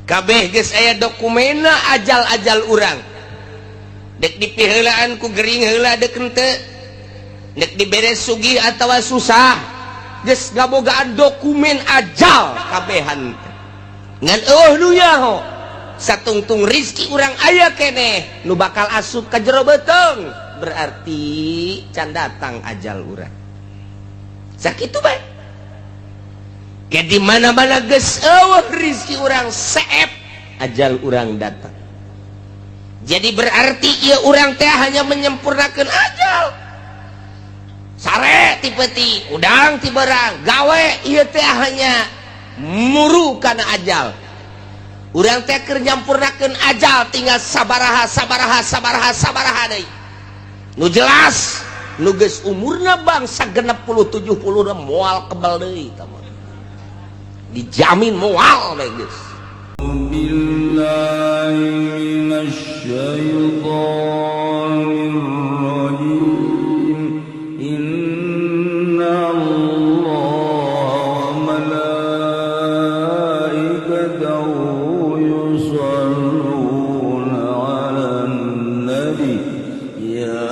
Kabeh geus aya dokumenna ajal-ajal urang. Dek dipiheulaan ku gering heula dek henteu, dek dibere sugih atawa susah, geus ngabogaan dokumen ajal kabehan. Ngan eueuh nu nyaho, satungtung rizki urang aya keneh nu bakal asup ka jero beuteung, berarti can datang ajal urang. Sakitu bae. Ke di mana-mana geus eueuh rizki urang, seep ajal urang datang. Jadi berarti ieu urang teh hanya menyempurnakan ajal. Sare ti peuting, hudang ti beurang, gawe ieu teh hanya muru kana ajal. Urang teh keur nyampurnakeun ajal, tinggal sabaraha, sabaraha, sabaraha, sabaraha deui. Nu jelas nu geus umurna bangsa 60 70 moal kebal deui tah mah. Dijamin moal bae geus. بالله من الشيطان الرجيم. إن الله وملائكته يصلون على النبي يا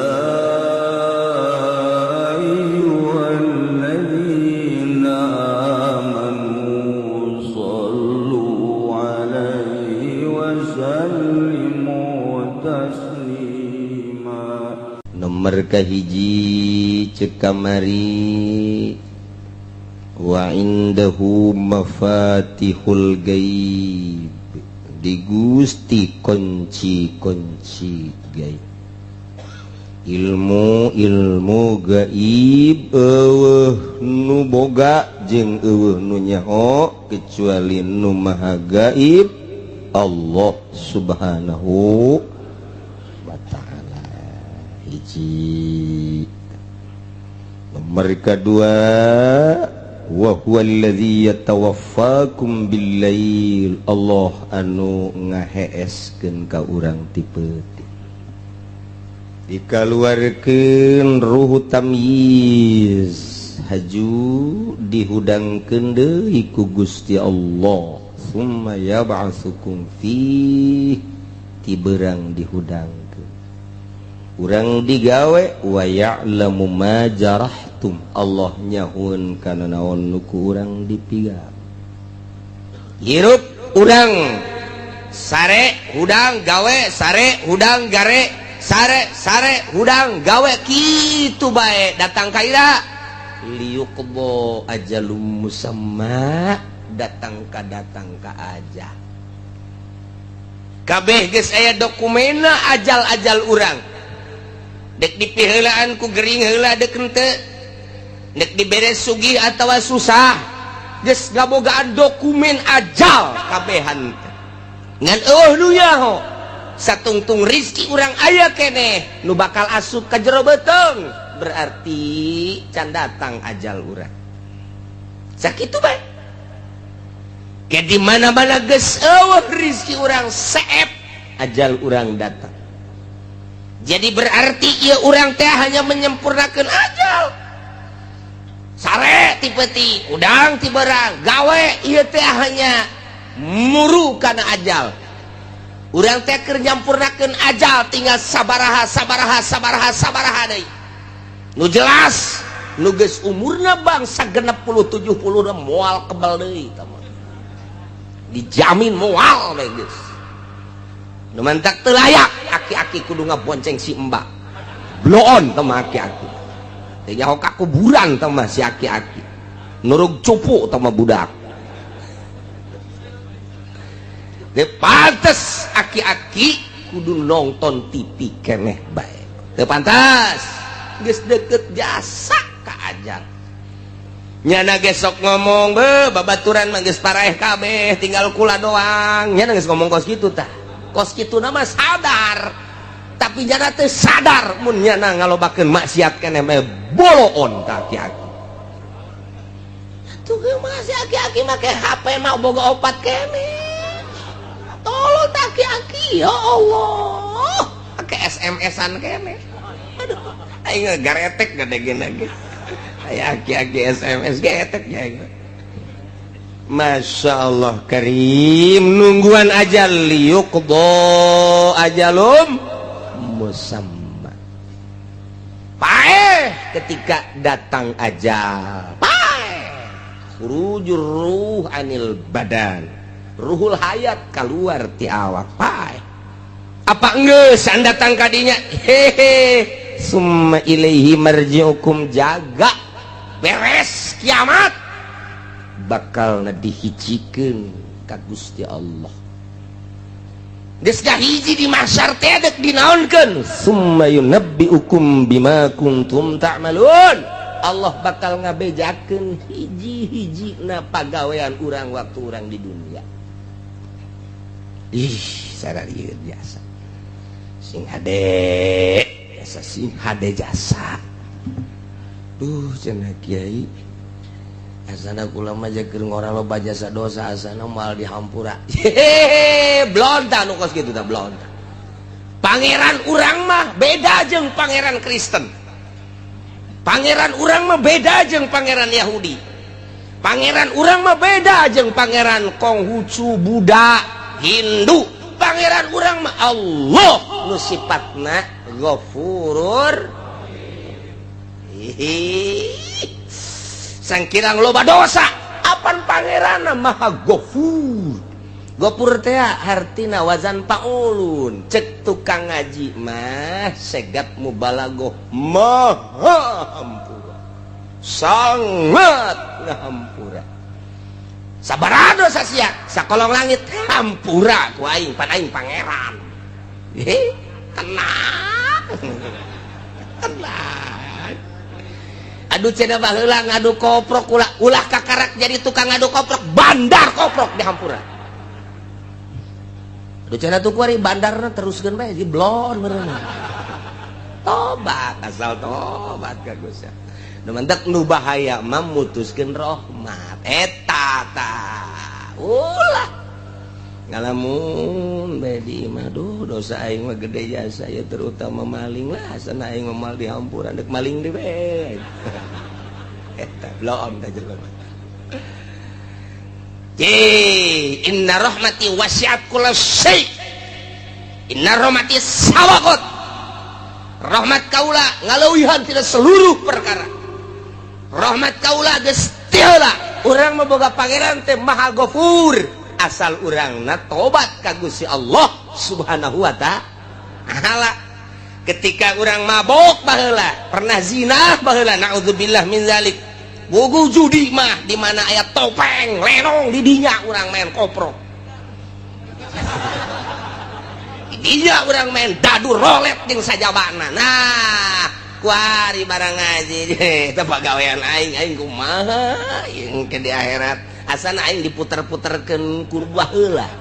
أيها الذين آمنوا صلوا عليه وسلموا تسليما. Nomor kahiji cek kamari, wa indahu mafatihul gaib, di Gusti kunci-kunci gaib, ilmu ilmu gaib. Eueuh nu boga jeung eueuh nu nyaho kecuali nu maha gaib, Allah Subhanahu wa Ta'ala. Hiji. Nomor kedua, wa huwa alladzi yatawaffakum bil-lail, Allah anu ngaheeskeun ka urang ti peuting, dikaluarkeun ruhu tamyiz, haju dihudangkeun deui ku Gusti Allah, summa yab'atsukum fih, ti beurang dihudangkeun urang digawe, wa ya'lamu ma jarahtum, Allah nyahoeun kana naon nu ku urang dipigawe. Hirup urang sare hudang gawe, sare hudang gare, sare sare hudang gawe, kitu bae. Datang ka ira liyuqdha ajalum musamma, datang ka datang ka aja. Kabeh geus aya dokumenna ajal-ajal urang. Dek dipiheulaan ku gering heula dek henteu, dek dibere sugih atawa susah, geus ngabogaan dokumen ajal kabehan. Ngan eueuh nu nyaho, satungtung rizki urang aya keneh nu bakal asup ka jero beuteung, berarti can datang ajal urang. Sakitu bae. Ke di mana-mana geus eueuh rizki urang, seep ajal urang datang. Jadi berarti ieu urang teh hanya menyempurnakan ajal. Sare ti peuting, hudang ti beurang, gawe ieu teh hanya muru kana ajal. Urang teh keur nyampurnakeun ajal, tinggal sabaraha, sabaraha, sabaraha, sabaraha deui. Nu jelas nu geus umurna bangsa 60 70 moal kebal deui tah mah. Dijamin moal bae geus. Nu mantak teu layak aki-aki kudu ngabonceng si embak, bloon teh mah aki-aki teh, nyaho ka kuburan teh mah si aki-aki, nurug cupu teh mah budak. Teu pantes aki-aki kudu nonton TV keneh bae, teu pantas, geus deket jasa ka ajal. Nyana gesok ngomong be, babaturan mah geus paraeh kabeh, tinggal kula doang. Nyana geus ngomong kos kitu tah, kos kitu nama sadar, tapi nyana teu sadar mun nyana ngalobakeun maksiat keneh mah boloon ka aki-aki. Atuh ge mah si aki-aki make HP mah boga opat keneh. Tolong aki-aki, ya Allah, make SMS-an keneh. Aduh, aing garetek gede gini. Aya aki-aki SMS getek ya. Masya Allah Karim, nungguan ajal liyuqdo ajalum musamma. Paeh ketika datang ajal, paeh khurujur ruh anil badan, ruhul hayat keluar ti awak, paeh. Apa enggeus datang kadinya? Hehe, summa ilaihi marji'ukum, jaga beres kiamat bakal dihijikeun ka Gusti Allah. Geus hiji di mahsyar teh dek dinaonkeun? Summa yunabbiukum bima kuntum ta'malun. Allah bakal ngabejakeun hiji-hiji na pagawean urang waktu urang di dunia. Ih, sararieu biasa sing hade jasa, sing hade jasa. Duh, cenah kiai, asana kula mah keur ngora loba jasa dosa, asana moal dihampura. Hehehe, blonta nu kos kitu tah, blonta. Pangeran urang mah beda jeung pangeran Kristen, pangeran urang mah beda jeung pangeran Yahudi, pangeran urang mah beda jeung pangeran Konghucu, Buddha, Hindu. Pangeran urang mah Allah nu sifatna Ghafurur. Hihi, sangkirang loba dosa apan pangeran maha Ghafur. Ghafur teh hartina wazan paulun, cek tukang ngaji mah segat mubalagoh, maha hampura, sangat ngahampura. Sabaraha dosa sia sakolong langit hampura ku aing, pan aing pangeran. Hehe, tenang tenang. Aduh, cenah baheula ngadu koprok, ulah ulah kakarak jadi tukang ngadu koprok, bandar koprok di hampura. Aduh, cenah tuh kuari bandarna teruskeun bae di blon meureun. Tobat, asal tobat ka Gusti. Nu mantak nu bahaya mah mutuskeun rahmat eta tah. Ulah ngalamun bae di imah, duh dosa aing mah gede jasa ya, terutama maling lah, asana aing mah moal dihampura, dek maling deui bae. Eta blon tah jelema. Inna rahmati wasi'at kulla syai'. Inna rahmati sabaqat. Rahmat kaula ngaleuwihan tina seluruh perkara. Rahmat kaula geus ti heula. Urang mah boga pangeran teh Maha Ghafur. Asal urangna tobat ka Gusti Allah Subhanahu wa Ta'ala. Ketika urang mabok baheula, pernah zina baheula, naudzubillah min zalik. Gugu judi mah di mana aya topeng, lenong di dinya urang main koprok. Di dinya urang main dadu rolet jeung sajabana. Nah, kuari barang ngaji eta pagawean aing, aing kumaha jeung ke di akhirat asana aing diputer-puterkeun ku baheula.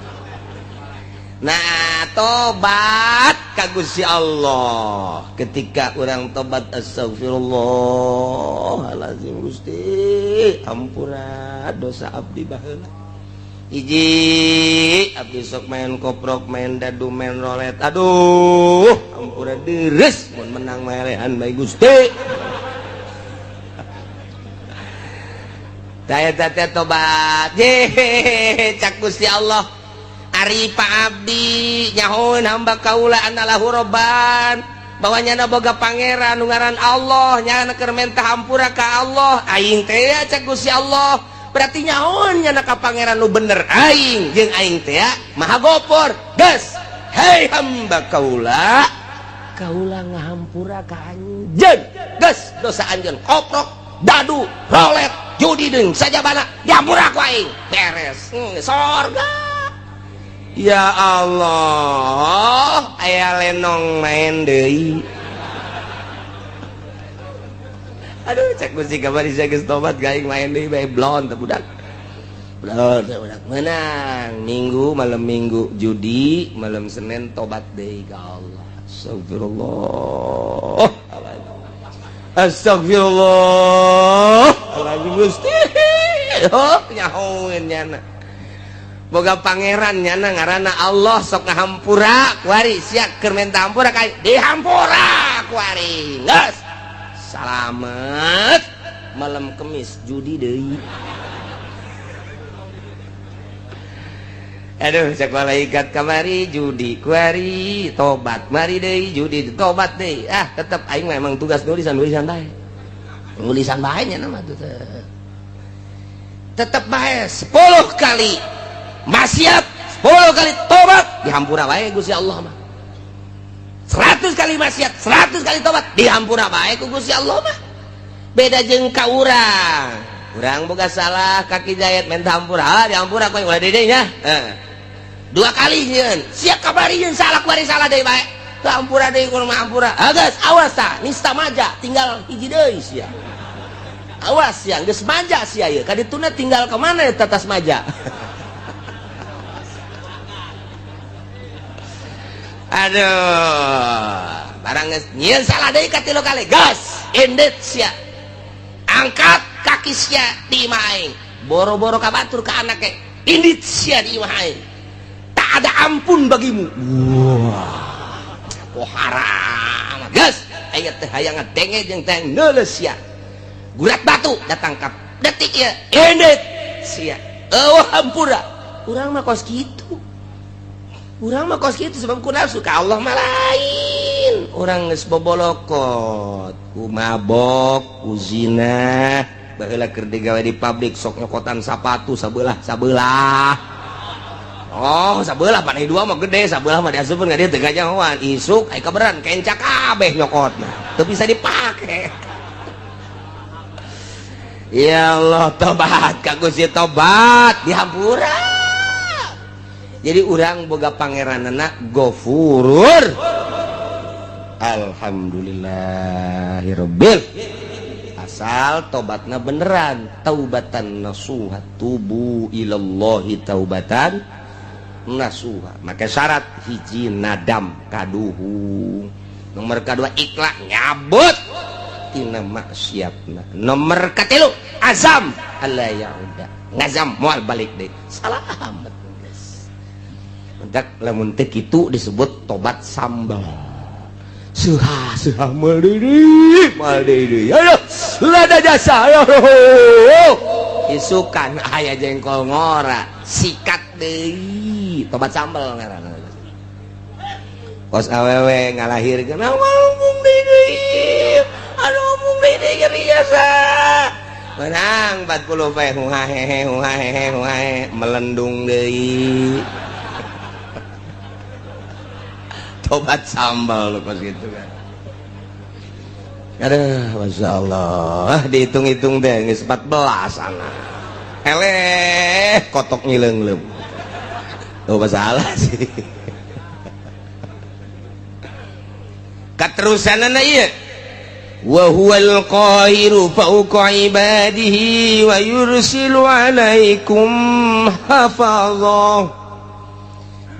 Nah, tobat ka Gusti Allah. Ketika urang tobat, astagfirullahalazim, Gusti ampura dosa abdi baheula. Hiji abdi sok main koprok, main dadu, main rolet. Aduh, ampura deres mun menang melehan bae Gusti. Tah eta teh tobat. Ye, cak Gusti Allah. Ari Pak Abdi nyahoeun hamba kaula anallahu robban, bahwa nyana boga pangeran nu ngaran Allah, nyana keur menta hampura ka Allah aing teh ya, cak Gusti Allah berarti nyahoeun nyana ka pangeran nu bener aing jeung aing teh ya maha gopor. Geus, hei hamba kaula, kaula ngahampura ka anjeun, geus dosa anjeun koprok, dadu, rolet, judi deung sajabana dihampura ku aing, beres. Sorga. Ya Allah, aya lenong main deui. Aduh, cek Gusti kamari saya geus tobat gaing main deui bae, blon teh budak. Blon teh budak. Menang minggu, malam Minggu judi, malam Senin tobat deui ka Allah. Astagfirullah. Astagfirullah. Alazim Gusti. Oh, nyahoeun nyana. Boga pangeran nyana ngaranna Allah sok ngahampura kuari sia keur menta hampura ka dihampura kuari. Geus. Salamet malam Kemis judi deui. Aduh, cek malaikat kamari judi kuari tobat, mari deui judi tobat deui. Ah, tetep aing memang tugas nulisan nulisan bae. Nulisan bae nya nama tuh. Tetep bae 10 kali maksiat, 10 kali tobat, dihampura bae Gusti Allah mah. 100 kali maksiat, 100 kali tobat, dihampura bae ku Gusti Allah mah. Beda jeung ka urang. Urang boga salah kaki jayat minta hampura, ah dihampura ku ulah deui nya. Heeh. Dua kali nyeun, sia kabari nyeun salah kuari salah deui bae. Teu hampura deui kudu mah hampura. Ah geus awas tah, nista maja tinggal hiji deui sia. Awas sia, geus maja sia ieu. Kadituna tinggal ka mana eta tas maja? Aduh, barang geus nyieun salah deui ka tilu kali. Gas, endet sia. Angkat kaki sia di imah aing. Boro-boro ka batur ka anak ge. Indit sia di imah aing. Tak ada ampun bagimu. Wah, kok haram. Gas, aya teh hayang ngadenge jeung teh neuleus sia. Gurat batu datang ka detik ieu. Indit sia. Eueuh hampura. Urang mah kos kitu. Urang mah kos kitu sebab ku nafsu ka Allah mah lain. Urang geus bobolokot, ku mabok, ku zina, baheula keur digawe di pabrik sok nyokotan sapatu sabelah-sabelah. Oh, sabelah panai dua mah gede, sabelah mah diasupkeun ka dieu teu gajahoan. Isuk aya kaberan kenca kabeh nyokotna. Teu bisa dipake. Ya Allah, tobat ka Gusti tobat dihampura. Jadi urang boga pangeranana Gofurur. Alhamdulillahirabbil. Asal tobatna beneran, taubatan nasuha, tubu ilallahi taubatan nasuha. Maka syarat hiji nadam kaduhung, nomor kedua ikhlas nyabut tina maksiatna, nomor katilu azam alla yauda, ngazam moal balik deui. Salamet geus. Mentak lamun teu kitu disebut tobat sambal. Suha suha moal deui. Ayo lada jasa ayo. Isukan aya jengkol ngora sikat deui tobat sambal ngaranna. Kos awewe ngalahirkeun mung deui. Aduh mung deui nyeri jasa. Menang 40 poe huhahehe huhahehe huhahe melendung deui. Tobat sambal kos gitu kan. Aduh, Masya Allah, dihitung-hitung deh, geus 14 anak. Eleh, kotok ngileung-leung. Oh, masalah sih. Katerusanana ieu. Wa huwal qahiru fawqa ibadihi wa yursilu alaikum hafazah.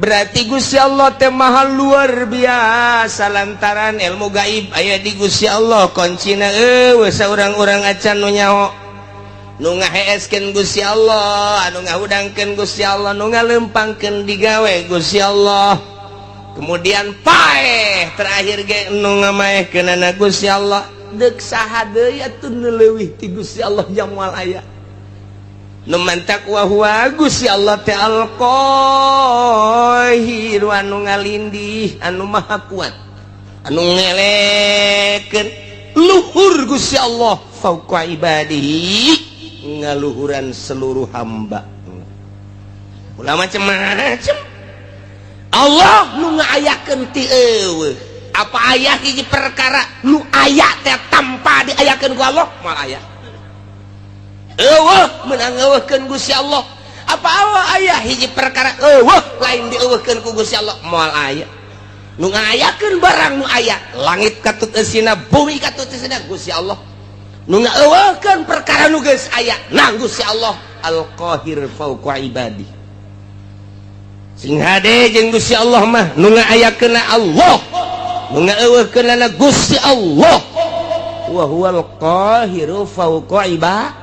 Berarti Gusti Allah teh maha luar biasa lantaran ilmu gaib aya di Gusti Allah, kuncina eueuh saurang-urang acan nu nyaho. Nu ngaheeskeun Gusti Allah, anu ngahudangkeun Gusti Allah, nu ngalempangkeun digawe Gusti Allah. Kemudian paeh terakhir ge nu ngamaehkeunana Gusti Allah. Deuk saha deui atuh nu leuwih ti Gusti Allah jang moal aya. Nu mantak wa huwa Gusti Allah teh al-Qahir anu ngalindih, anu maha kuat, anu ngelekeun luhur Gusti Allah fauqa ibadihi, ngaluhuran seluruh hamba. Ulah macem-macem Allah nu ngaayakeun ti eueuh. Apa aya hiji perkara nu aya teh tanpa diayakeun ku Allah? Moal aya. Eueuh meunang eueuhkeun Gusti Allah. Apa Allah aya hiji perkara eueuh lain dieueuhkeun ku Gusti Allah? Moal aya. Nu ngayakeun barang nu aya, langit katut eusina, bumi katut eusina Gusti Allah. Nu ngaeueuhkeun perkara nu geus aya, nang Gusti Allah Al-Qahir fauqa ibadi. Sing hade jeung Gusti Allah mah nu ngaayakeunna Allah, nu ngaeueuhkeunna Gusti Allah. Wa huwal qahiru fauqa ibadi.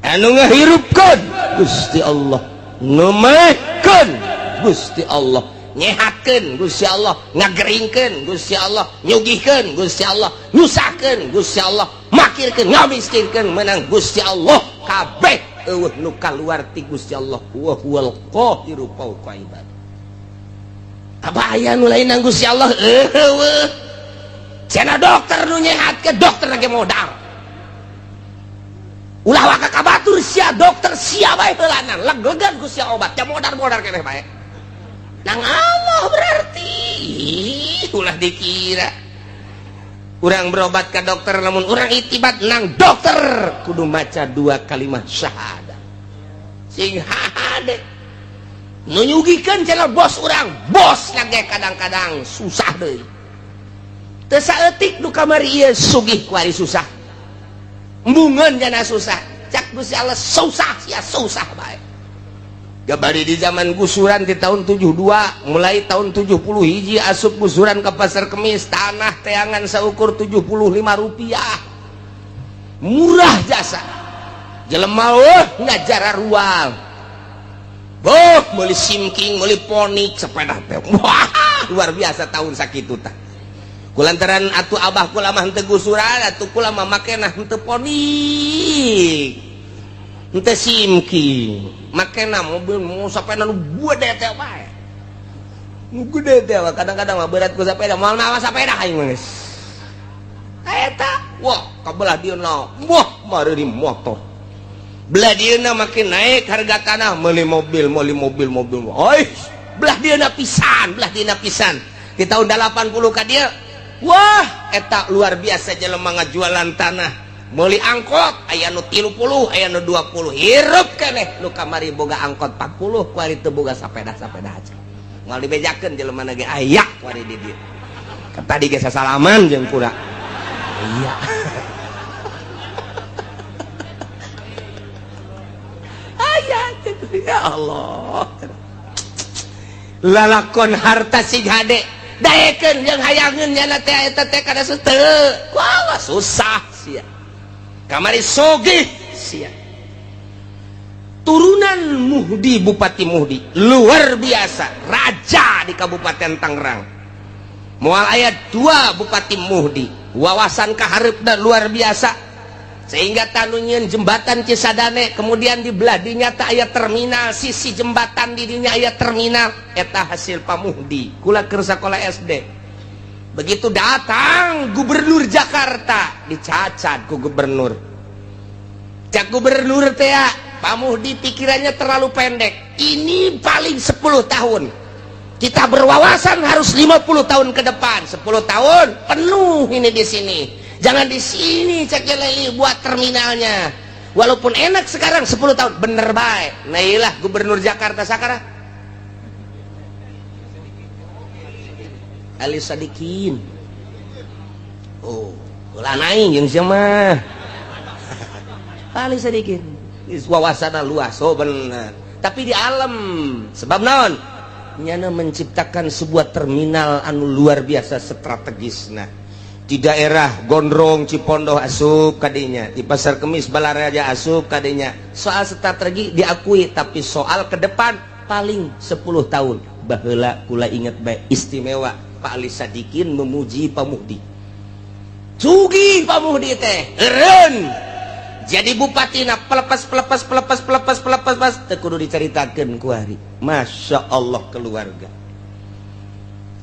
Anu ngahirupkeun Gusti Allah, nu maehkeun Gusti Allah, nyehatkeun Gusti Allah, ngageringkeun Gusti Allah, nyugihkeun Gusti Allah, nyusahkeun Gusti Allah, makirkeun, ngamiskinkeun menang Gusti Allah kabeh. Euweuh nu kaluar ti Gusti Allah. Wa huwal qahiru fawqa ibad. Apa aya nu lain nang Gusti Allah? Euweuh. Cenah dokter nu nyehatkeun, dokter lagi modal. Ulah waka ka batur sia, dokter sia bae heulanan, leg-legan ku sia obat, ya modar-modar keneh bae. Nang Allah berarti ulah dikira. Urang berobat ke dokter, namun urang itibat nang dokter kudu maca dua kalimat syahadat. Sing hade. Nu nyugikeun cenah bos urang, bos lagi kadang-kadang susah deui. Teu saeutik nu kamari ieu sugih kuari susah. Embungeun jana susah. Cak Gusti Allah susah sia susah bae. Gabari di zaman gusuran di tahun 72, mulai tahun 70 hiji asup gusuran ke Pasar Kemis, tanah teangan seukur 75 rupiah. Murah jasa. Jelema eueuh ngajara ruang. Boh, meuli simking, meuli ponik, sepeda teh. Wah, luar biasa tahun sakitu tah. Kulantaran atuh abah kula mah henteu gusuran, atuh kula mah makena henteu ponik. Henteu simking. Makena mobil mau sepeda nu gede teh bae. Nu gede teh kadang-kadang mah berat ku sepeda, moal mawa sepeda aing mah geus. Eta, wah, kabelah dieuna. Wah, mari di motor. Belah dieuna makin naik harga tanah, meuli mobil, meuli mobil, mobil. Oi, belah dieuna pisan, belah dieuna pisan. Di tahun 80 ka dieu, wah, eta luar biasa jelema ngajualan tanah. Meuli angkot aya nu 30, aya nu 20. Hirup keneh nu kamari boga angkot 40, kuari teu boga sapeda-sapeda aja. Moal dibejakeun jelema ge aya kuari di dieu. Tadi ge sasalaman jeung kura. Iya. Aya ya Allah. Lalakon harta sing hade daekeun jeung hayangeun nyana teh eta teh kada teu. Wah, susah sia. Kamari sogih sia. Turunan Muhdi, Bupati Muhdi luar biasa, raja di Kabupaten Tangerang. Moal aya dua Bupati Muhdi, wawasan kahareupna luar biasa. Sehingga tanu nyieun jembatan Cisadane, kemudian di belah dinya teh aya terminal, sisi jembatan di dinya aya terminal, eta hasil Pak Muhdi. Kula keur sakola SD. Begitu datang gubernur Jakarta, dicacat ku gubernur. Cak gubernur teh, Pak Muhdi pikirannya terlalu pendek. Ini paling 10 tahun. Kita berwawasan harus 50 tahun ke depan. 10 tahun penuh ini di sini. Jangan di sini cek leli buat terminalnya. Walaupun enak sekarang 10 tahun, bener baik. Nah iyalah gubernur Jakarta sekarang. Ali Sadikin. Oh, ulah naik jeung sia mah. Ali Sadikin. Wawasanna luas, oh bener. Tapi di alam sebab naon? Nyana menciptakan sebuah terminal anu luar biasa strategisna. Di daerah Gondrong Cipondoh asup kadinya, di Pasar Kemis Balaraja asup kadinya. Soal strategi diakui, tapi soal ke depan paling 10 tahun. Baheula kula inget bae istimewa Pak Ali Sadikin memuji Pak Muhdi. Sugih Pak Muhdi teh, eureun. Jadi bupati na pelepas pelepas pelepas pelepas pelepas pas teu kudu dicaritakeun ku hari. Masya Allah keluarga.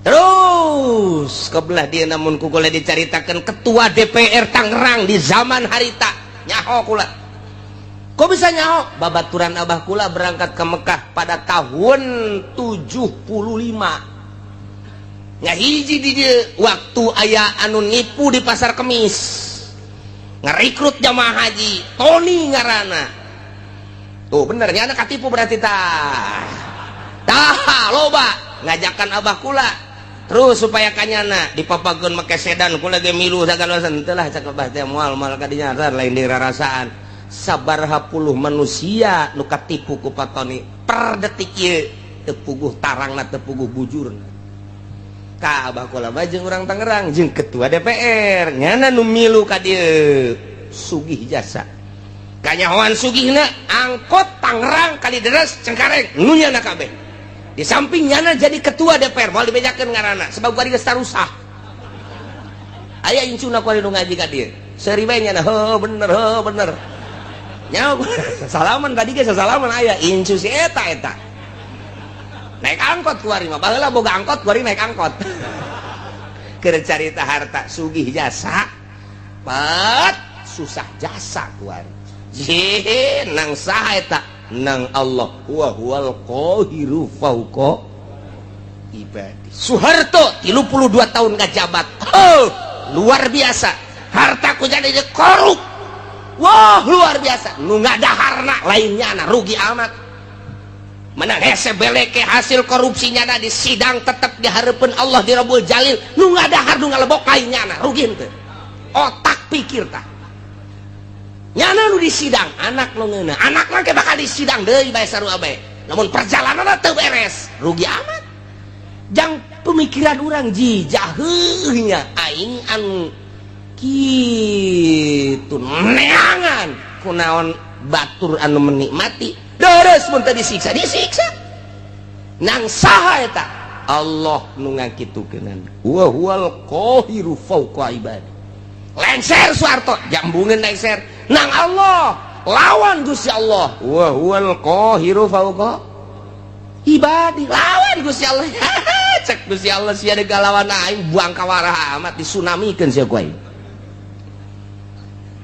Terus kebelah dia namun ku kula dicaritakeun ketua DPR Tangerang di zaman harita nyaho kula. Kok bisa nyaho? Babaturan abah kula berangkat ke Mekah pada tahun 75. Ngahiji di dieu waktu aya anu nipu di Pasar Kemis. Ngerekrut jamaah haji, Tony ngarana. Tuh bener nya anak katipu berarti tah. Tah loba ngajakan abah kula. Terus supaya kanyana dipapageun make sedan kula ge milu sagala teu lah cak abah teh moal moal kadinya lain dirarasaan. Sabaraha puluh manusia nu katipu ku Pak Tony per detik ieu teu puguh tarangna, teu puguh bujurna. Ka abah kula mah jeung urang Tangerang jeung ketua DPR nyana nu milu ka dieu sugih jasa. Kanyahoan sugihna angkot Tangerang Kalideres Cengkareng nu nyana kabeh. Di samping nyana jadi ketua DPR moal dibejakeun ngaranna sebab kuari geus tarusah. Aya incuna kuari nu ngaji ka dieu. Seuri bae nyana heuh bener heuh bener. Nyaho salaman tadi ge salaman aya incu si eta eta. Naik angkot kuari mah, baheula boga angkot kuari naik angkot. Keur carita harta sugih jasa, pat susah jasa kuari. Jih, nang saha eta? Nang Allah wa huwal qahiru fauqa ibadi. Soeharto 32 tahun ngajabat. Oh, luar biasa. Harta ku jadi korup. Wah, luar biasa. Nu ngadaharna lainnya na rugi amat. Menang hese beleke hasil korupsinya na di sidang tetep di hareupeun Allah di Rabbul Jalil. Nu ngadahar nu ngalebok lainnya na rugi henteu. Otak pikir tah. Nyana nu di sidang anak nu ngeunah. Anak mah ke bakal di sidang deui bae sarua bae. Namun perjalanan teu beres, rugi amat. Jang pemikiran orang ji jaheuhnya aing anu kitu neangan kunaon batur anu menikmati deres mun teu disiksa disiksa nang saha eta Allah nu ngakitukeunana wa huwal qahiru fauqa ibadi. Lengser Soeharto jambungeun lengser nang Allah lawan Gusti Allah wa huwal qahiru fauqa ibadi lawan Gusti Allah. Cek Gusti Allah sia deuk lawan aing buang kawarah amat disunamikeun sia ku aing.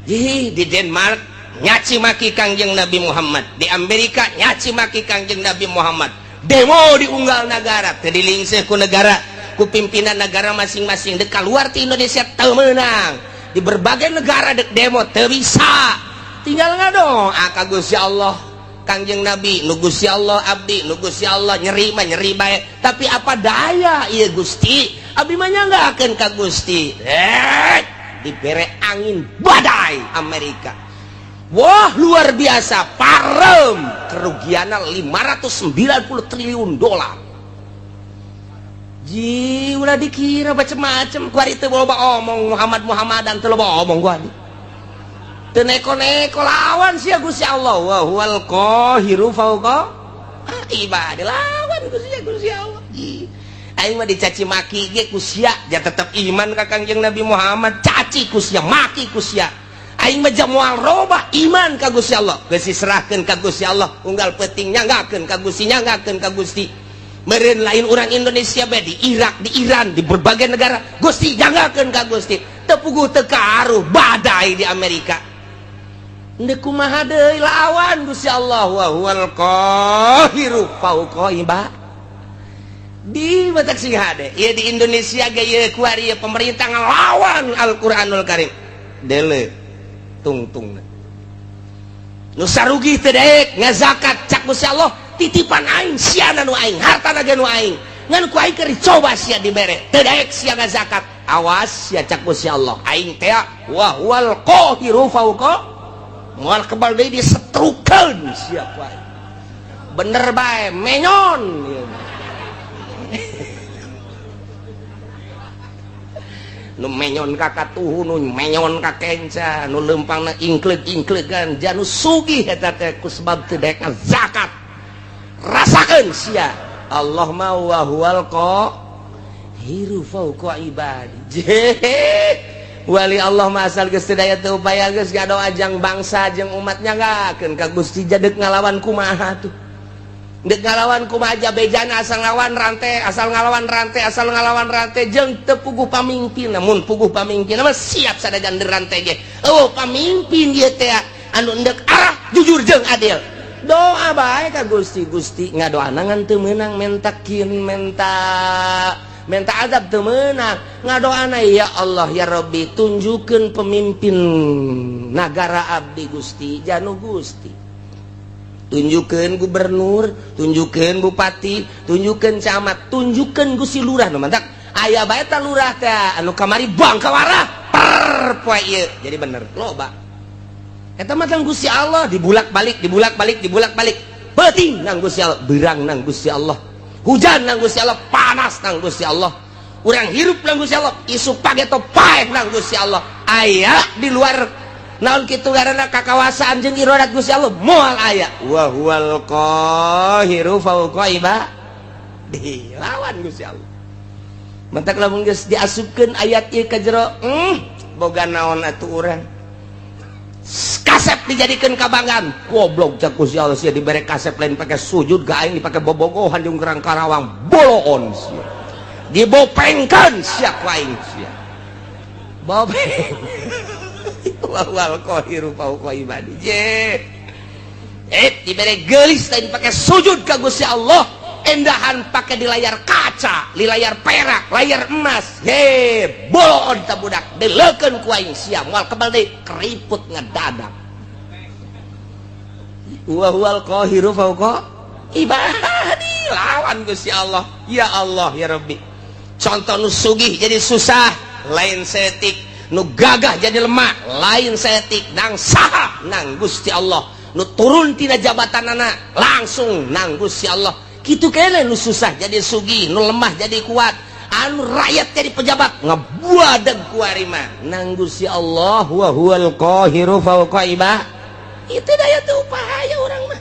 Di Denmark nyaci maki Kangjeng Nabi Muhammad, di Amerika nyaci maki Kangjeng Nabi Muhammad, demo di unggal negara teu dilingseh ku negara ku pimpinan negara masing-masing. Dek keluar ti Indonesia teu meunang, di berbagai negara dek demo teu bisa, tinggal ngadoa ka Gusti Allah Kangjeng Nabi nu Gusti Allah abdi nu Gusti Allah nyeri mah nyeri bae, tapi apa daya ieu Gusti abdi mah nyanggakeun ka Gusti. Dibere angin badai Amerika, wah luar biasa parem, kerugiannya 590 triliun dolar. Ji ulah dikira macem-macem kuari teu loba omong Muhammad Muhammadan teu loba omong kuari teu neko-neko lawan sia Gusti Allah wa huwal qahiru fauqa ibadi lawan Gusti Gusti Allah. Ji aing mah dicaci maki ge ku sia ja tetep iman ka Kangjeng Nabi Muhammad, caci ku sia maki ku sia aing mah moal robah iman ka Gusti Allah, geus diserahkeun ka Gusti Allah unggal peuting nyanggakeun ka Gusti nyanggakeun ka Gusti. Meureun lain urang Indonesia bae, di Irak, di Iran, di berbagai negara Gusti nyanggakeun ka Gusti teu puguh teu karuh badai di Amerika Ndek kumaha deui lawan Gusti Allah wa huwal qahiru fauqa ibadi. Di batak sing hade ieu di Indonesia ge ieu kuari ieu pemerintah ngelawan Al-Qur'anul Karim dele tungtung nu sarugi teu daek ngazakat. Cak Gusti Allah titipan aing siana nu aing hartana ge nu aing ngan ku aing keur dicoba sia dibere teu daek sia ngazakat awas sia. Cak Gusti Allah aing teh wa huwal qahiru fauqa moal kebal deui disetrukeun sia ku aing bener bae menyon ieu. Nu menyon ka katuhu nu menyon ka kenca nu leumpangna ingkleug-ingklegan janu sugih eta teh ku sebab teu daek zakat rasakeun sia Allah mah wa huwal qahiru fauqa ibadi. Wali Allah mah asal geus teu daya teu upaya geus ngadoa jang bangsa jeung umat nyanggakeun ka Gusti jadek ngalawan kumaha tuh dek ngalawan kumaha aja bejana asal ngalawan rantai asal ngalawan rantai asal ngalawan rantai jeung teu puguh pamimpin namun puguh pamimpin mah siap sadajan rantai ge oh pamimpin ieu teh anu endek arah jujur jeung adil doa bae ka Gusti. Gusti ngadoana ngan teu meunang mentakin menta menta azab teu meunang ngadoana ya Allah ya Rabbi tunjukkeun pemimpin nagara abdi Gusti janu Gusti tunjukkan gubernur, tunjukkan bupati, tunjukkan camat, tunjukkan Gusti lurah nu mantak aya bae ta lurah teh anu kamari buang kawarah per poe ieu jadi bener loba eta mah tang Gusti Allah dibulak-balik dibulak-balik dibulak-balik peuting nang Gusti Allah berang nang Gusti Allah hujan nang Gusti Allah panas nang Gusti Allah urang hirup nang Gusti Allah isuk pageto paeh nang Gusti Allah aya di luar naon kitu karena kakawasaan jeung irodat Gusti Allah moal aya wa huwal qahiru fauqa ibadi lawan Gusti Allah. Mentak lamun geus diasupkeun ayat ieu ka jero boga naon atuh urang. Kasar. Kasep dijadikan kabanggaan. Goblok cak Gusti Allah, sia dibere kasep lain pakai sujud ka aing, dipake bobogohan jeung Gerang Karawang, boloon sia. Dibopengkeun sia ku aing sia. Bopeng. Wal qahiru fawqa ibadi. Je. Dibere geulis lain pakai sujud ka Gusti Allah, endahan pakai di layar kaca, di layar perak, layar emas. He, boloon ta budak, deleukeun ku aing sia, moal kebal deui, keriput ngedadak. Wa huwal qahiru fawqa ibadi, lawan Gusti Allah. Ya Allah ya Rabbi. Contoh nu sugih jadi susah, lain setik, nu gagah jadi lemah, lain setik, nang saha nang Gusti Allah. Nu turun tina jabatan anak langsung nang Gusti Allah. Kitu kene nu susah jadi sugih, nu lemah jadi kuat, anu rakyat jadi pejabat ngebuadeg ku mah nang Gusti Allah. Wa huwal qahiru fawqa ibadi. Itu daya teu upaya urang mah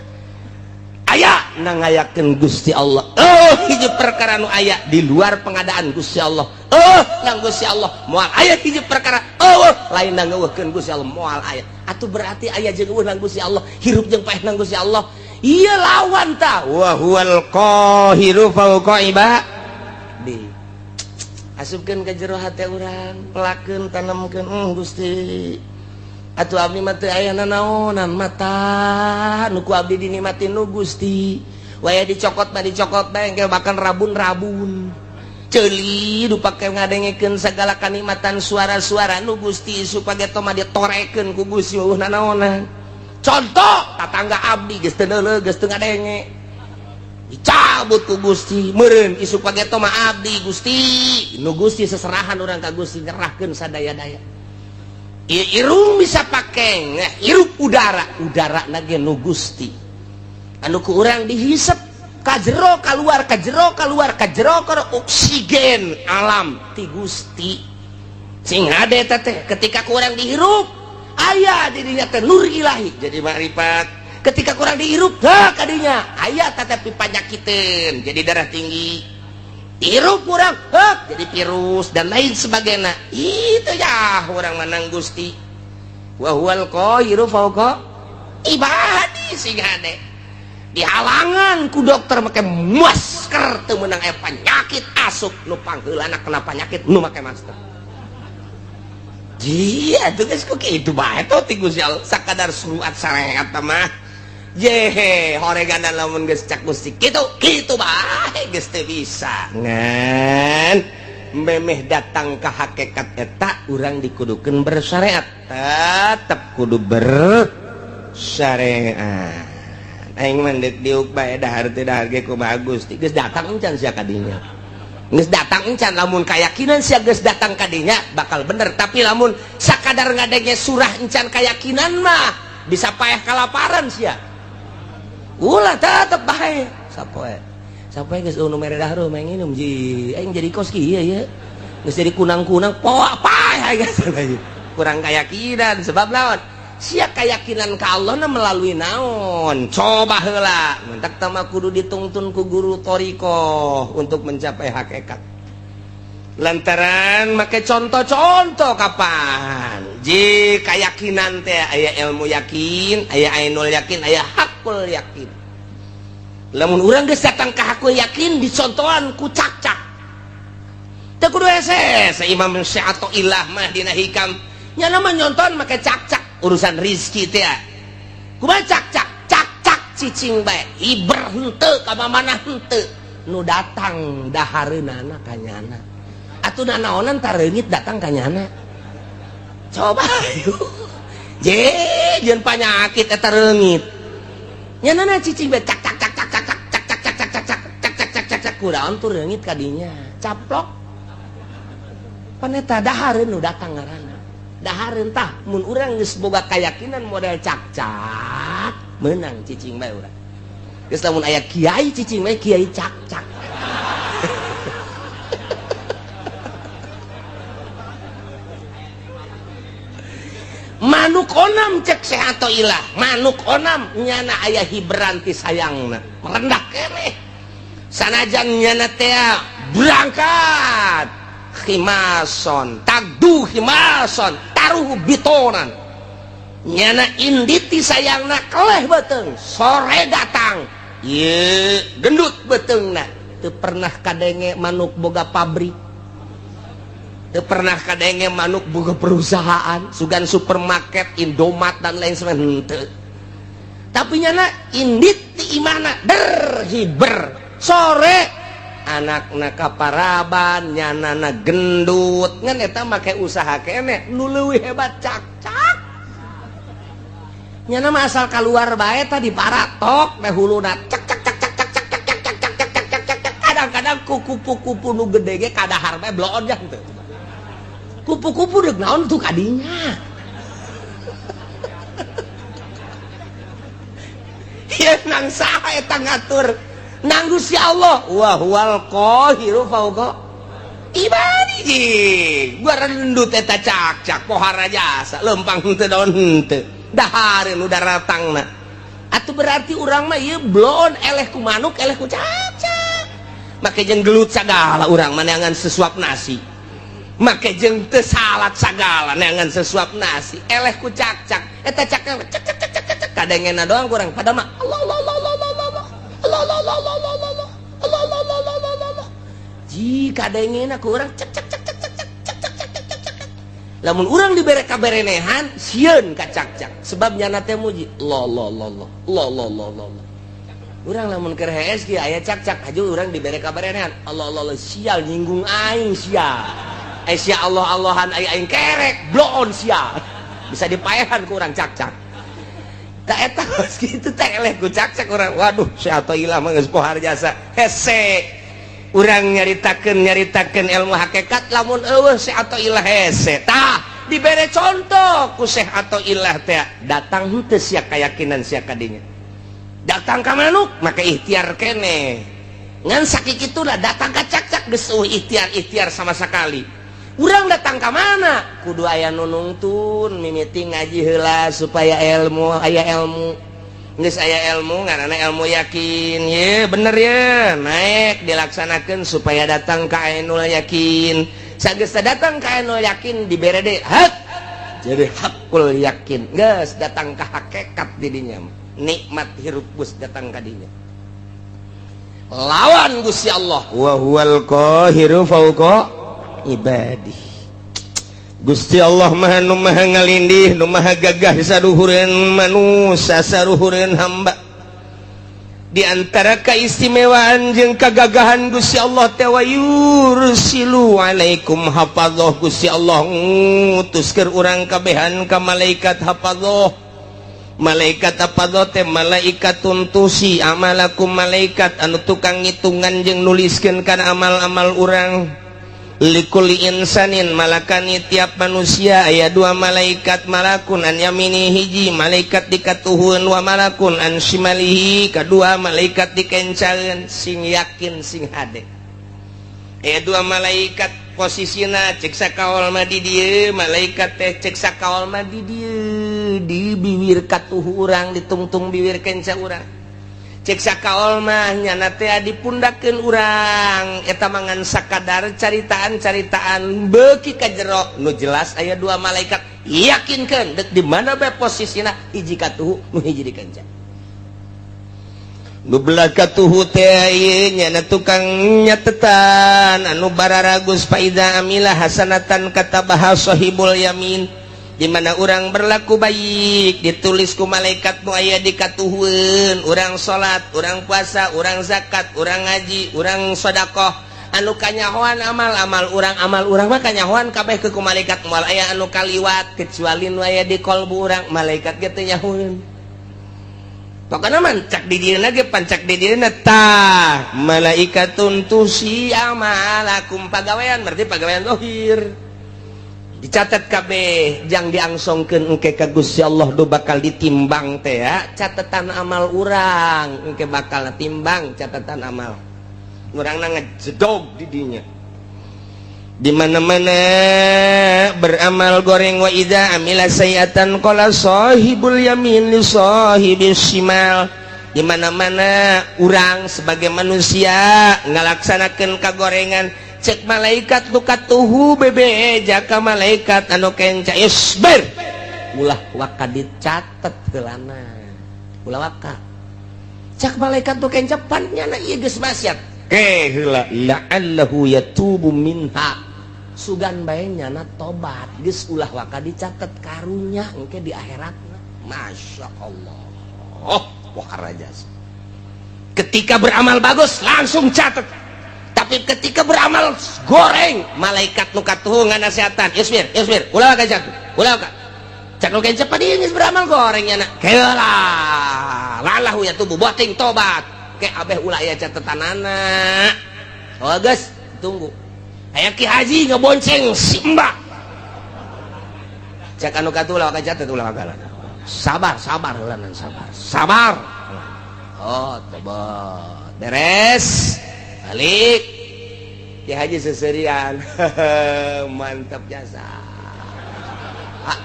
aya nang ngayakeun Gusti Allah. Oh, hiji perkara nu aya di luar pengadaan Gusti Allah. Oh, nang Gusti Allah moal aya hiji perkara. Oh, lain nang ngeuweuhkeun Gusti Allah moal aya. Atuh berarti aya jeung euweuh nang Gusti Allah, hirup jeung paeh nang Gusti Allah. Iya lawan ta. Wa huwal qahiru fawqa ibadi. Asupkeun ka jero hate urang, pelakeun, tanemkeun, Gusti. Atuh abdi mah teu aya nanaonan mata nu ku abdi dinikmatin nu Gusti. Waya dicokot mah dicokot bae engke bahkan rabun-rabun. Ceuli du pake ngadengekeun sagala kanikmatan suara-suara nu Gusti supaya mah ditorekeun ku Gusti eueuh nanaonan. Contoh tatangga abdi geus teu neuleuh, geus teu ngadenge. Dicabut ku Gusti, meureun isuk pageto mah abdi Gusti. Nu Gusti seserahan urang ka Gusti, nyerahkeun sadaya-daya. Irung bisa pake hirup udara, udara nage nu Gusti anu ku urang dihisep kajero keluar, kajero keluar, kajero keluar, oksigen alam ti Gusti sing hade teh. Ketika ku urang dihirup aya dirinya teh nur ilahi jadi makrifat. Ketika ku urang dihirup hah kadinya aya tetapi panyakiteun jadi darah tinggi, hirup kurang hek jadi virus dan lain sebagainya. Itu ya orang menang Gusti. Wa huwal qahiru fawqa ibadi. Sing hade dihalangan ku dokter make masker teu meunang, aya penyakit asup nu pangheulana kena penyakit nu make masker. Jia tuh geus kok kitu bae tuh ti Gusti Allah sakadar surat syariat mah. Jehe horegan lamun geus cak Gusti kitu kitu bae geus teu bisa ngan memeh datang ke hakikat eta urang dikudukeun bersyariat, tetep kudu bersyariat. Aing mah deuk diuk bae dahar teu dahar ge kumaha Gusti geus datang encan sia kadinya, geus datang encan. Lamun kayakinan sia geus datang kadinya bakal bener, tapi lamun sakadar ngadenge surah encan kayakinan mah bisa paeh kalaparan sia. Ulah tetep bae sapoe sapoe geus nu mere dahar mah nginum ji aing jadi kos kieu ye geus jadi kunang-kunang poa paeh geus kurang keyakinan. Sebab naon sia keyakinan ka Allah na melalui naon? Coba heula mentak tama kudu ditungtun ku guru thoriqoh untuk mencapai hakikat, lantaran make contoh-contoh kapan ji keyakinan teh aya ilmu yakin, aya ainul yakin, aya hakul yakin. Lamun urang geus datang ka hakul yakin dicontohan ku cak-cak teu kudu hese. Imam Ilah mah dina hikam nya mah nyonton make cak-cak urusan rizki teh kumaha, cak-cak cak-cak cicing bae hiber henteu ka mana henteu nu datang dahareunana ka nyana atuh nanaonan tareungit datang ka nyana. Coba je jeung panyakit eta reungit nyana cicing bae cak cak cak cak cak cak cak cak cak cak cak cak cak cak cak cak kudaon tuh reungit kadinya caplok pan eta dahareun nu datang ngaranna dahareun. Tah mun urang geus boga keyakinan model cak-cak menang cicing bae urang geus. Lamun aya kiai cicing bae kiai cak-cak. Manuk onam cek sehat ilah manuk onam nyana aya hiberanti sayangna merendah keneh sanajan nyana teh berangkat khimason tagdu khimason taruh bitonan. Nyana indit ti sayangna keleh beuteung, sore datang ye gendut beuteungna. Teu pernah kadenge manuk boga pabrik, teu pernah kadenge manuk boga perusahaan, sugan supermarket, Indomaret, dan lain sebagainya, henteu. Tapi nyana indit ti imahna der hiber, sore anakna kaparaban, nyanana gendut. Ngan eta make usaha keneh. Nu leuwih hebat cakcak. Nyana mah asal keluar bae tadi paratok teh huluna cek cek cek cek cek cek cek cek cek cek cek cek cek cek. Kadang-kadang ku kupu-kupu nu gede ge kadahar bae, bloon jang teu. Kupu-kupu deuk naon tuh kadinya ya? Nang saha eta ngatur? Nang Gusti Allah. Wa huwal qahiru fauqa ibadihi. Gua rendut eta cak-cak pohara jasa lempang henteu, daun henteu, dahareun nu daratangna. Atuh berarti urang mah ieu bloon, eleh ku manuk, eleh ku cak-cak. Make jeung gelut sagala urang mah neangan sesuap nasi, make jeung teu salat sagala neangan sesuap nasi, eleh ku cak-cak. Eta cak cak cak cak cak cak kadengena doang kurang pada mah Allah Allah Allah Allah Allah Allah Allah Allah Allah Allah Allah Allah Allah Allah Allah Allah Allah. Jika dengena ku urang cek cek cek cek cek cek cek cek cek cek cek cek. Lamun urang dibere kaberenehan, sieun ka cak-cak, sebab nyana teh muji Allah Allah Allah Allah Allah Allah Allah Allah. Urang lamun keur hees kieu aya cak-cak haju, urang dibere kaberenehan, Allah Allah Allah, sial, nyinggung aing sia, eh sia Allah Allahan aing, aing kerek, bloon sia. Bisa dipaehan ku urang cak-cak. Tak eta gitu teh eleh ku cak-cak urang. Waduh, si Athoillah mah geus pohar jasa hese. Urang nyaritakeun nyaritakeun ilmu hakikat, lamun eueuh si Athoillah hese. Tah, dibere contoh ku Syekh Athoillah teh, datang henteu sia keyakinan sia kadinya? Datang ka manuk maka ikhtiar kene, ngan sakikituna datang ka cak-cak geus eueuh ikhtiar-ikhtiar sama sekali. Urang datang ka mana kudu aya nu nungtun, mimiti ngaji heula supaya ilmu aya ilmu. Geus aya ilmu, ngaranna ilmu yakin ye, bener ye, naik dilaksanakeun supaya datang ka ainul yakin. Sageus datang ka ainul yakin, dibere deui hak jadi hakul yakin, geus datang ka hakikat didinya, nikmat hirup geus datang ka dinya. Lawan Gusti Allah, wa huwal qahiru fauqa ibadi. Gusti Allah maha nu maha ngalindih, nu maha gagah saduhureun manusia, saduhureun hamba. Di antara keistimewaan jeung kagagahan Gusti Allah teh, wa yursilu alaikum hafadzah. Gusti Allah ngutus keur urang kabehan ka malaikat hafadzah. Malaikat hafadzah teh malaikat tuntusi amalakum, malaikat anu tukang ngitungan jeung nuliskeun kana amal-amal urang. Likulli insanin malakani, tiap manusia aya dua malaikat, malakun an yamini, hiji malaikat dikatuhun, wa malakun an shimalihi, kedua malaikat dikencaeun. Sing yakin, sing hade, aya dua malaikat posisina. Cek sakaol mah di dieu malaikat teh, cek sakaol mah di dieu, di bibir katuhu urang, ditungtung bibir kenca urang. Cek sakaol mah nyana teh dipundakeun urang. Eta mangan sakadar caritaan-caritaan beuki ka jero. Nu jelas aya dua malaikat, yakinkeun dek di mana bae posisina, hiji katuhu, nu hiji di kenca. Nu belah katuhu teh ieu nyana tukang nyatetan anu bararagus. Faida amila hasanatan katabaha sahibul yamin. Di mana orang berlaku baik, ditulis ku malaikat nu aya di katuhueun. Urang salat, urang puasa, urang zakat, urang ngaji, urang sedekah, anu kanyahoan amal-amal urang, amal urang mah kanyahoan kabeh ke ku malaikat, moal aya anu kaliwat kecuali nu aya di kolbu urang, malaikat ge teu nyahoeun. Pokokna mah cak di dieuna ge, pancak di dieuna. Tah, malaikatun tusi amalakum, pagawean, berarti pagawean zahir dicatat kabeh jang diangsongkeun engke ka Gusti Allah. Do bakal ditimbang teh ya catatan amal urang, engke bakal timbang catatan amal urang, ngejedog di dinya. Di mana-mana beramal goreng, wa idza amila sayiatan qala sahibul yamin li sahibis shimal. Di mana-mana urang sebagai manusia ngalaksanakeun kagorengan, cek malaikat nu katuhu bebe jaka malaikat anu kenca, isbir. Ulah waka dicatet heulana. Ulah waka. Cak malaikat tuh kencapan nyana ieu geus maksiat. Ke heula la'allahu yatubu minha. Sugan bae nyana tobat, geus ulah waka dicatet karunya engke di akhiratna. Masya Allah. Oh, wah raja. Ketika beramal bagus langsung catet. Tapi ketika beramal goreng, malaikat nu katuhu nganasehatan, "Isbir, isbir, ulah waka catet. Ulah waka." Cak nu kencepan ieu geus beramal goreng nyana. Keula. Lalahu yatubu boting tobat. Ke abeh ulah aya catetanana. Oh geus, tunggu. Aya Ki Haji ngebonceng si Mbak. Cak anu katuhu ulah waka catet, ulah waka. Sabar, sabar heulanan, sabar. Sabar. Oh, tobat. Beres. Balik. Ki Haji seserian. Mantap jasa. Ah.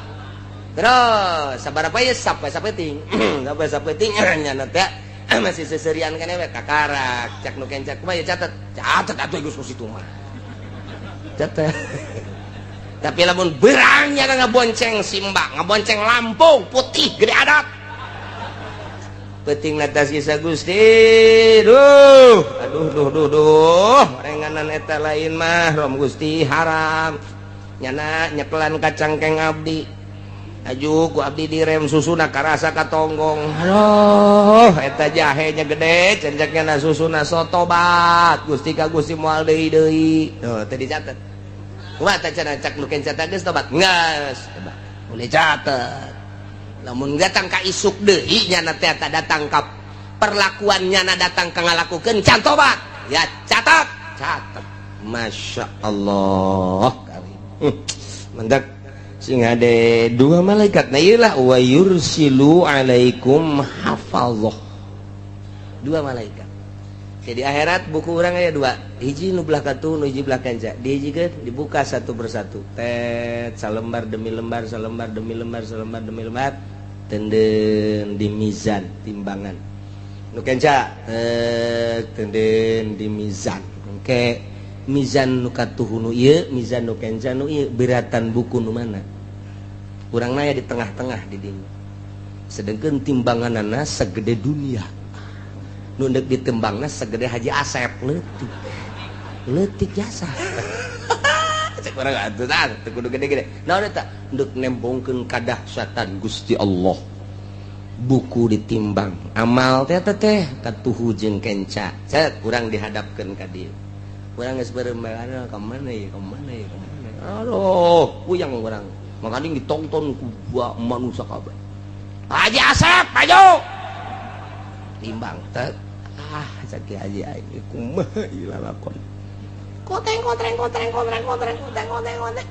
Terus sabar apa ya sampai sapeting. Sampai sapeting nyana teh masih seserian kan we kakarak. Cak nu kencak kumaha ya catet. Catet atuh geus ku situ mah. Catet. Tapi lamun berangnya ngebonceng si Mbak, ngebonceng Lampung putih gede adat. Penting atas kisah Gusti. Duh, aduh duh duh duh, renganan eta lain mah rom Gusti haram. Nyana nyekelan kacangkeng abdi. Aju ku abdi direm susuna karasa katonggong. Aduh, eta jahenya gede, cenceknya na susuna sotobat. Gusti ka Gusti moal deui deui. Tuh, teu dicatet. Kumaha teh cenah cak nu kenca geus tobat? Geus. Boleh catet. Lamun datang ka isuk deui nyana teh datang ka perlakuan nyana datang ka ngalakukeun can tobat. Ya catat, catat. Masya Allah. Mendak sing ada dua malaikat. Nah iyalah wa yursilu alaikum hafazah. Dua malaikat. Jadi akhirat buku orang aya dua. Hiji nu belah katuh, nu hiji belah kenca. Dihijikeun dibuka satu persatu. Tet salembar demi lembar, salembar demi lembar, salembar demi lembar. Tenden di mizan timbangan. Nu kenca tet tenden di mizan. Engke mizan nu katuh nu ieu, mizan nu kenca nu ieu, beratan buku nu mana? Urang naya di tengah-tengah di dinya. Sedengkeun timbanganana segede dunia. Nu deuk ditembangna segede Haji Asep leutik. Leutik jasa. Cek urang atuh tah teu kudu gede-gede. Naon eta? Deuk nembongkeun kadahsyatan Gusti Allah. Buku ditimbang, amal teh teh katuhu jeung kenca. Cet urang dihadapkeun ka dieu. Urang geus beureum ka mana ieu, ka mana ieu, ka mana. Aduh, puyang urang. Makanya ditonton ku manusia kabeh. Haji Asep, maju. Timbang tet. Ah, cek Haji aing kumaha ieu lalakon. Koteng kotreng kotreng kotreng kotreng kotreng kotreng kotreng.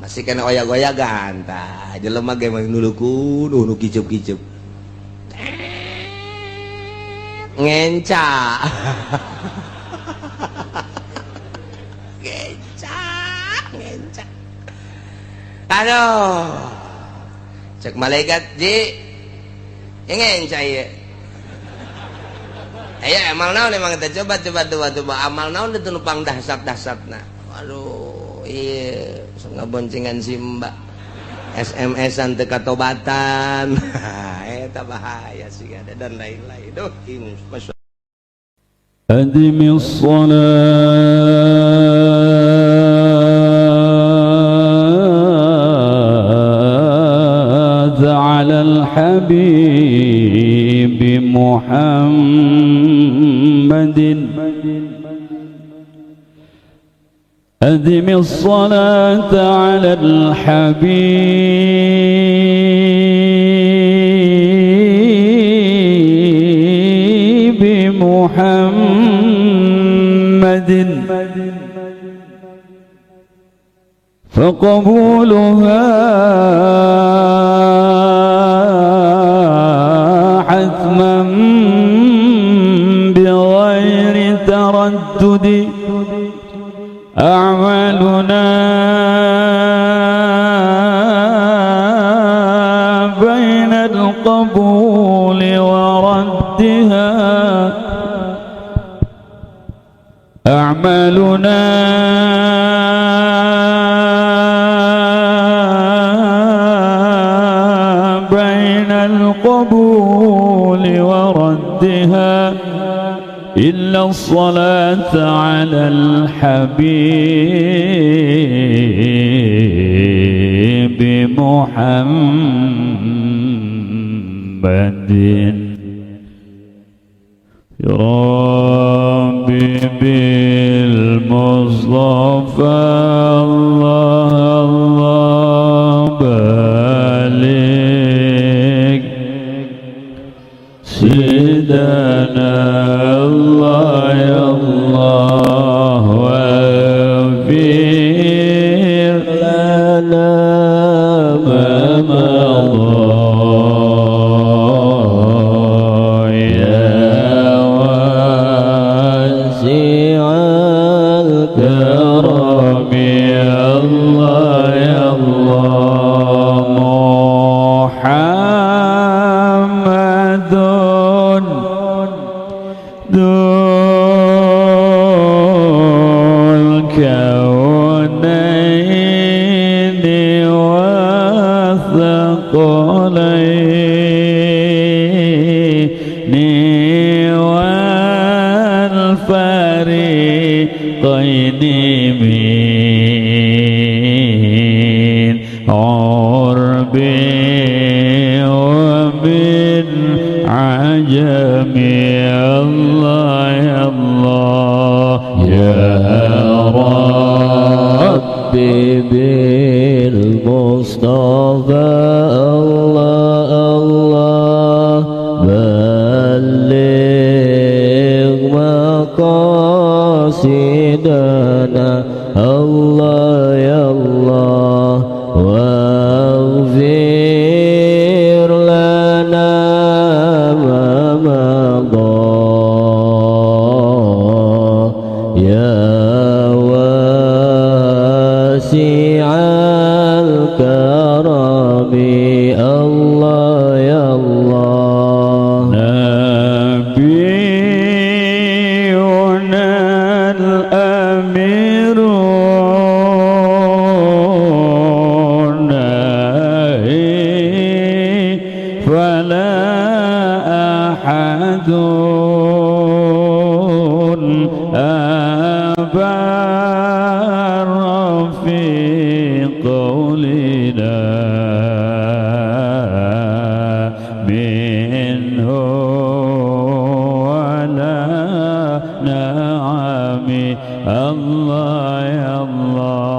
Masih kena oyak-oyagan tah. Jelema ge mah nulukun nu kicup-kicup. Ngenca. Ngenca, ngenca. Aduh. Cek malaikat ji. Ngenca ieu. Ayo amal naon emang kita coba coba coba coba amal naon itu nupang dahsyat-dahsyatna. Aduh, iya ngaboncengan si Mbak. SMS-an teu katobatan. Eta bahaya sih ada dan lain-lain. Duh, ini masya أدم الصلاة على الحبيب محمد أدم الصلاة على الحبيب محمد فقبولها حتما بغير تردد أعمالنا بين القبول وردها أعمالنا القبول وردها إلا الصلاة على الحبيب محمد. ربي بالمصطفى الله الله بلغ سيدنا الله يا الله واغفر لنا ما مضى يا واسع الكرم يا الله يا الله محمد ذو الكونين والثقلين والفريقين من عرب ومن عجم. الله يا الله يا ربي بالمصطفى الله الله بلغ مقاصدنا الله يا الله واغفر لنا ما مضى يا واسع الكرم الله يا الله. نبينا الأمير ناهي فلا أحد أبر في قولنا منه ولا نعم. الله يا الله.